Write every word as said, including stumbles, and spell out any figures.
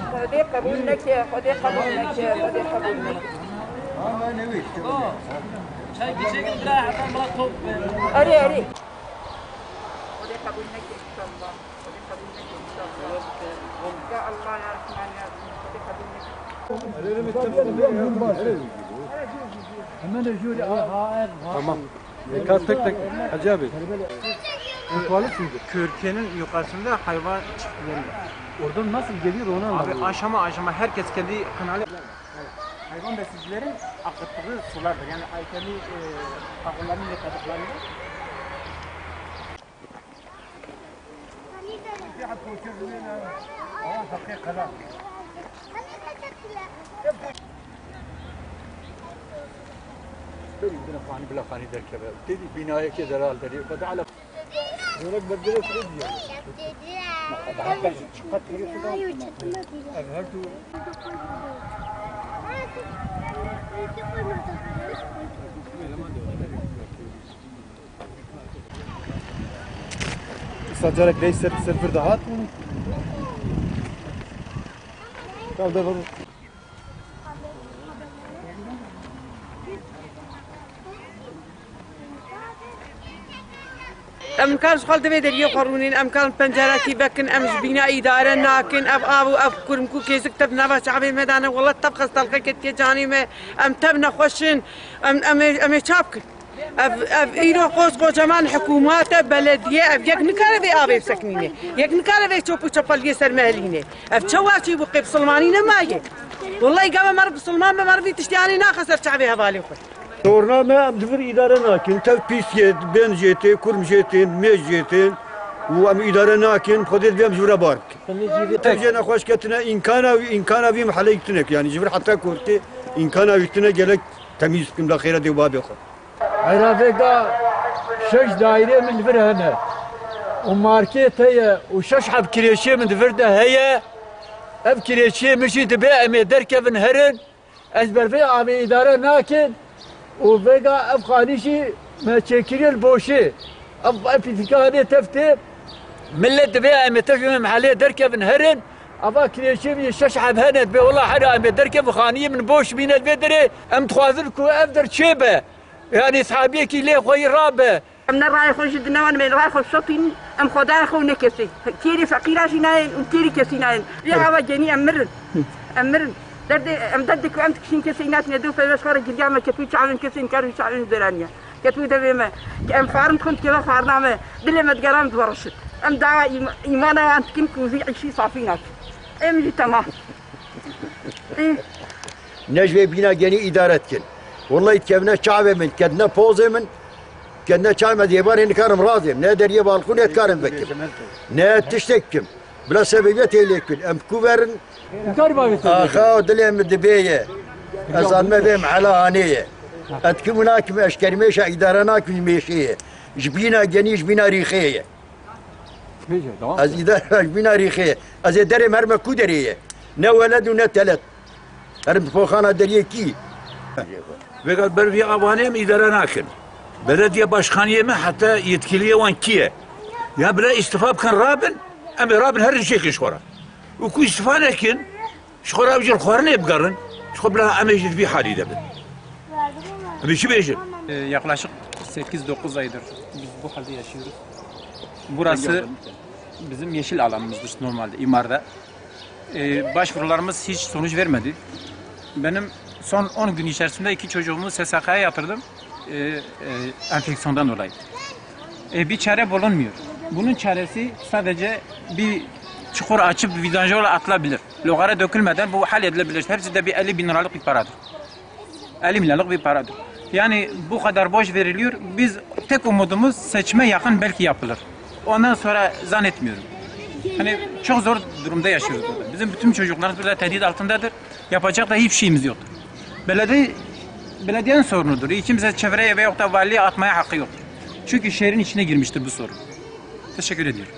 Xwedê qebûl neke, Xwedê qebûl neke, Xwedê qebûl neke. Çay biçek bira heta ma top be. Erê, erê. Xwedê qebûl neke inşallah. Xwedê qebûl neke inşallah. Ya Allah ya Rahman ya Rahim. Xwedê qebûl neke. Tamam. Dikkat tek tek. Hacı abi. Körkenin yukarısında hayvan çiftliği var. Oradan nasıl geliyor onu anlamıyorum. Abi aşama aşama herkes kendi kanalı. Hayvan besicilerin akıttığı sulardır. Yani kendi e, ahırlarının yıkadıklarını. Berî bine xanî bila xanî derkeve. Têdî bînayekê zelal derê. Xwedê ala. Zêrek berdere xwedê diye. Ev her tu. Îsa carek dey ser, ser vir dahat. Tamam, devam. Em kan ji xwe li divê deriyê xwe rûnîn, em kan pencerekî vekin, em ji bîna îdare nakin, ev av û ev kurmik û kêzik tev nava çavê me dane, wele tev xestelxê ketiye canê me, em tev nexweş in, em, em ê, em ê çav kin. Ev, ev îro qoz qocaman hikûmete, belediye, ev yek nikare vê avê bisekinîne. Yek nikare vê çop û çepeliyê ser me helîne. Ev çawa çî bû qê bisilmanî nemaye. Wellahî gava meriv bisilman be, meriv vî tiştê anî naxe ser çavê hevalê xwe. Torna me em di vir îdare nakin. Tev pîs yê, bên jê tên, kurm jê tên, mêz jê tên. Û em îdare nakin. Xwedê divê em ji vir re bar bikin. Tev jê nexweş ketine, îmkana wî, îmkana vî em heleyî tune ki. Yanî ji vir heta kortê îmkana wî tune gelek temîz bikin bila xêra dê û babê xwe. Eyra vêga şeş daîrê min li vir hene û markêt heye û şeş heb kirêçê min di vir de heye. Ev kirêçiyê min jî dibe em ê derkevin herin. Ez ber vê avê îdare nakin û vêga ev xanî jî me çêkiriye li boşê. Ev, ev pîtika hene tev tê. Millet dibe em ê tev em helê derkevin herin. Ava kirêçiyê min şeş heb hene dibe wela hera em ê derkevin xaniyê min boş bîne li vê derê. Em dixwazin ku ev der çêbe. Yanî sahabiyekî lê xweyî rabe. Em ne rayê xwe ji dine wan, em ê rayê xwe şetîn, em xwedayê xwe û ne kesê. Kêrî feqîra jî nayên û kêrî kesî nayên. Vê awa genî em mirin. Em mirin. Derdê, em derdê ku em dikişîn kesê îna tine dû peyvest xwe re girya me ketû çavên kesên kar û çavên zeraniye. Ketû devê me. Ke em farin dixwin dikeve farina me. Dilê me digera em diwerişit. Em dawa îm-, îmana wan dikin ku vî îşî safî nakin. Em jî temam. Ê. Ne ji vê bîna genî îdare dikin. Wellahî dikevine çavê min, diketine pozê min, diketine çavê min, ez ê barê nikarim razêm. Ne deriyê balkûnê dikarim vekim. Ne tiştek bikim. Bila sebebiyet hêlê kir. Em ku verin? Axa dilê min dibê ye. Ez zanime vê mehela hanê ye. Ez dikim û nakim, ez ji kermêşa îdare nakim, ji mêşê ye. Ji bîna genî, ji bîna rîxê ye. Bêje, tamam. Ez îdare ji bîna rîxê. Ez ê derê merme ku derê ye. Ne weled û ne teled. Herim poxana deriyê kî? Vêga ber vî avanê em îdare nakin. Belediye başkaniyê me heta yetkiliyê wan kî ye? Ya bila îstifa bikin rabin, em ê rabin herin çêkin ji xwe re. Û ku îstifa nekin, Ji xwe re ew jî li xwarinê bigerin, ji xwe bila em ê jî di vî halî de bin. Em ê çi bêjin? Ee, yaklaşık sekiz dokuz aydır biz bu halde yaşıyoruz. Burası bizim yeşil alanımızdır normalde, imarda. Ee, başvurularımız hiç sonuç vermedi. Benim son on gün içerisinde iki çocuğumu S S K'ya yatırdım. Ee, e, enfeksiyondan dolayı. E, bir çare bulunmuyor. Bunun çaresi sadece bir çukur açıp vidanjörle atılabilir. Logara dökülmeden bu halledilebilir. Hepsi de bir elli bin liralık bir paradır. Elli bin liralık bir paradır. Yani bu kadar boş veriliyor. Biz tek umudumuz seçime yakın belki yapılır. Ondan sonra zannetmiyorum. Hani çok zor durumda yaşıyoruz burada. Bizim bütün çocuklarımız burada tehdit altındadır. Yapacak da hiçbir şeyimiz yoktur. Belediye Belediyenin sorunudur. Kimse çevreye veyahut da valiliğe atmaya hakkı yoktur. Çünkü şehrin içine girmiştir bu sorun. Teşekkür ediyorum.